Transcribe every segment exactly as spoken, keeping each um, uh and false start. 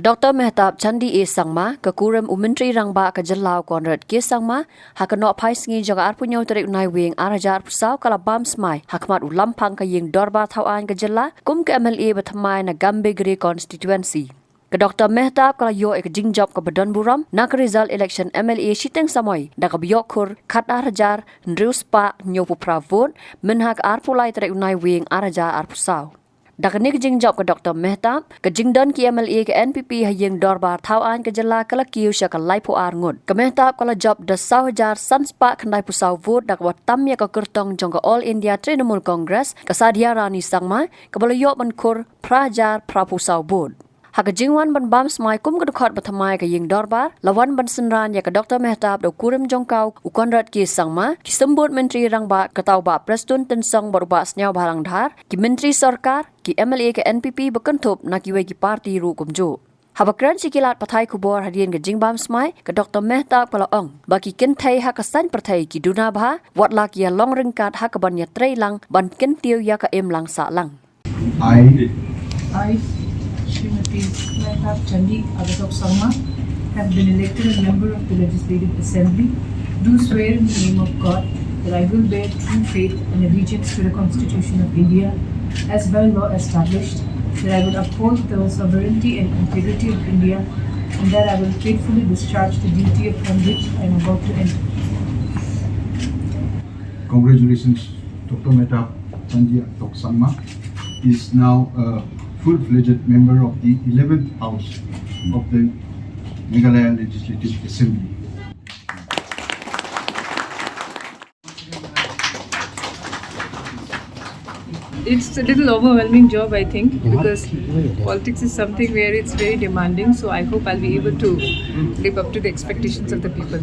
Doctor Mehtab Chandee A Sangma, ka kurim u Myntri Rangbah ka jylla u Conrad K Sangma, ha ka nohphaisngi jong ka arphew hynñiew tarik u Naiwieng ar hajar arphew saw ka la bam smai ha khmat u lamphang ka ïing dorbar thaw aiñ ka jylla, kum ka M L A ba thymmai na Gambegre constituency. Ka Doctor Mehtab ka la ïoh ïa ka jingjop kaba don burom na ka result election M L A shiteng samoi da kaba ïoh khur khat ar hajar hynriew spah hynñiewphew phra vote, mynha ka arphew lai tarik u Naiwieng ar hajar arphew saw. Da kane ka jingjop ka Doctor Mehtab, ka jingdon ki M L A ka N P P ha ïing dorbar thaw aiñ ka jylla ka la kiew sha ka laiphew ar ngut. Ka Mehtab ka la jop da saw hajar san spah khyndaiphew saw vote da kaba tam ïa ka kyrtong jong ka All India Trinamool Congress, ka Sadhya Rani Sangma, kaba la ïoh ban khur phra hajar phraphew saw vote. Ha ka jingwan ban bam smai kum ka dkhot ba thymmai ka ïing dorbar, la wan ban synran ïa ka Doctor Mehtab da u kurim jong ka u Conrad K Sangma, ki symbud Myntri Rangbah, kata u Bah Prestone Tynsong bad u Bah Sniawbhalang Dhar, ki Myntri Sorkar, ki M L A ka N P P ba kynthup na kiwei ki party ruh kumjuh. Haba kren sha ki lad pathai khubor hadien ka jingbam smai, ka Doctor Mehtab ka la ong ba ki kynthei ha ka saiñ pyrthei ki duna bha, wat la ki ïalong ryngkat ha kaban ïatreilang ban kyntiew ïa ka imlang sahlang. I, I, Srimati Mehtab Chandee Agatok Sangma, have been elected a member of the Legislative Assembly, do swear in the name of God that I will bear true faith and allegiance to the Constitution of India as by law established, that I will uphold the sovereignty and integrity of India, and that I will faithfully discharge the duty upon which I am about to enter. Congratulations, Doctor Mehtab Chandee Agatok Sangma is now a full-fledged member of the eleventh House of the Meghalaya Legislative Assembly. It's a little overwhelming job, I think, because politics is something where it's very demanding. So I hope I'll be able to live up to the expectations of the people.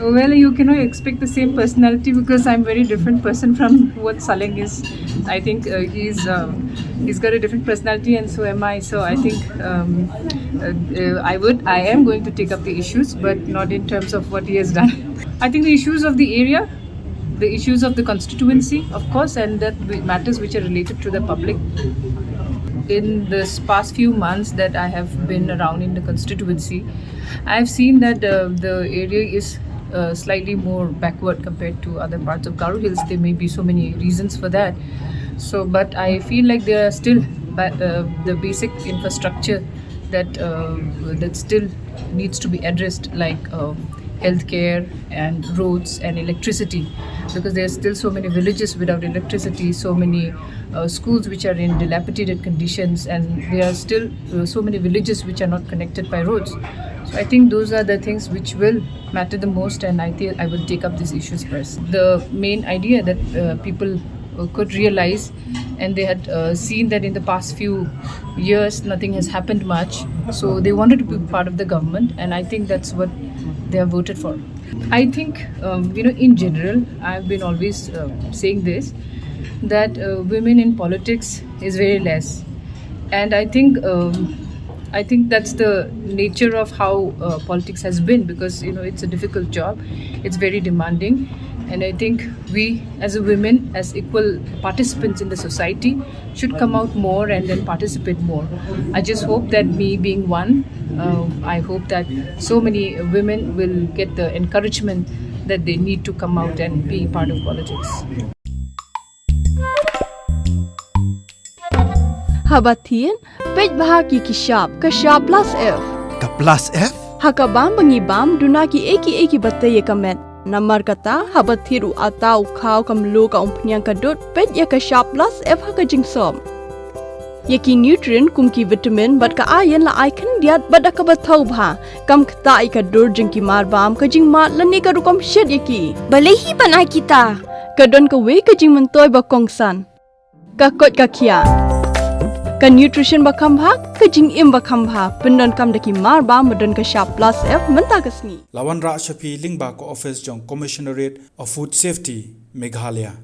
Well, you cannot expect the same personality because I'm a very different person from what Saleng is. I think uh, he's um, he's got a different personality, and so am I. So I think um, uh, uh, I would, I am going to take up the issues, but not in terms of what he has done. I think the issues of the area, the issues of the constituency, of course, and that wi- matters which are related to the public. In this past few months that I have been around in the constituency, I have seen that uh, the area is uh, slightly more backward compared to other parts of Garo Hills. There may be so many reasons for that. So, but I feel like there are still ba- uh, the basic infrastructure that uh, that still needs to be addressed, like uh, healthcare and roads and electricity, because there are still so many villages without electricity, so many uh, schools which are in dilapidated conditions, and there are still uh, so many villages which are not connected by roads. So I think those are the things which will matter the most, and I think I will take up these issues first. The main idea that uh, people uh, could realize, and they had uh, seen that in the past few years nothing has happened much, so they wanted to be part of the government, and I think that's what they have voted for. I think, um, you know, in general, I've been always uh, saying this, that uh, women in politics is very less, and I think um, I think that's the nature of how uh, politics has been, because you know it's a difficult job, it's very demanding, and I think we as a women, as equal participants in the society, should come out more and then participate more. I just hope that me being one, uh, I hope that so many women will get the encouragement that they need to come out and be part of politics. Haba thied, peit bha ki ki shap, ka shap plus F. Ka plus F? Ha ka bam ba ngi bam, duna ki ei ki ei ki ba tei ïa ka met. Namar kata, haba thied u ata u khaw ka mluh ka umphniang ka dud, peit ïa ka shap plus F ha ka jingsop. Ïa ki nutrient kum ki vitamin bad ka iron la ai khyndiat bad da kaba thaw bha. Kam ktah ïa ka dur jong ki mar bam, ka jingmad lane ka rukom shet ïa ki. Balei hi ban ai kita? Ka don kawei ka jingmyntoi ba kongsan. Ka koit ka khiah. Ka nutrition ba kham bha, ka jingim ba kham bha, pyndonkam da ki mar bam ba don ka shap plus F mynta ka sngi. La wanrah sha phi lyngba ka office jong Commissionerate of Food Safety, Meghalaya.